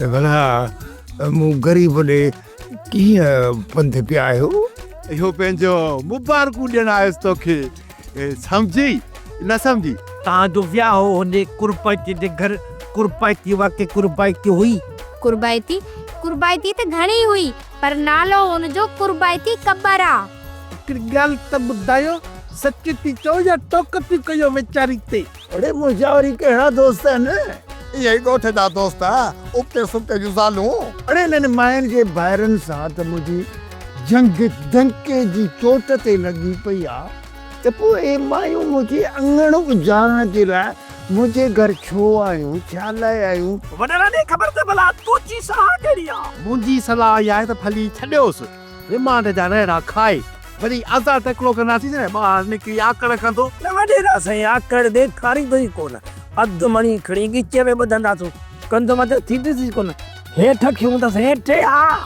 ته ڀلا مون غريب ڏي ڪيئن پنڌ پيا آهيو؟ اهو پنهنجو مبارڪون ڏيڻ آيس توکي سمجهي نه سمجهي. تان جو ويا هو هن قربائتي جي گهر قربائتي واقعي قربائتي هئي. قربائتي قربائتي ته گهڻي هئي پر نالو هن جو قربائتي قبر آ. هڪڙي ڳالهه ته ٻڌايو سچ ٿي چئو يا ٽوڪ ٿيون ڪيو ويچاري تي. اڙي منهنجا وري ڪهڙا دوست آهن؟ اهي ئي ڳوٺ جا دوست، ابتي سبتي جون زالون. اڙي انهن ماين جي ڀائرن سان ته منهنجي جنگ دنڪي جي چوٽ تي لڳي پئي آ ته پوء اهي مايون منهنجي اڱڻ اجاڙڻ جي لاء منهنجي گهر ڇو آيون، ڇا لاء آيون؟ وڏڙا ڏي خبر ته ڀلا تنهنجي صلاح ڪهڙي آ؟ منهنجي صلاح اها آهي ته ڀلي ڇڏيوس. رمانڊ جا رهڙا کائي وري آزاد ٽڪڙو ڪنداسين نه ٻاهر نڪري آڪڙ ڪندو. نه وڏيرا سائين آڪڙ ڏيکاريندو ئي ڪونه. اڌ مڻي کڻي ڳچيء ۾ ٻڌنداسون. ڪنڌ مٿي ٿيندس ئي ڪونه. هيٺ اکيون هوندس هيٺ ها.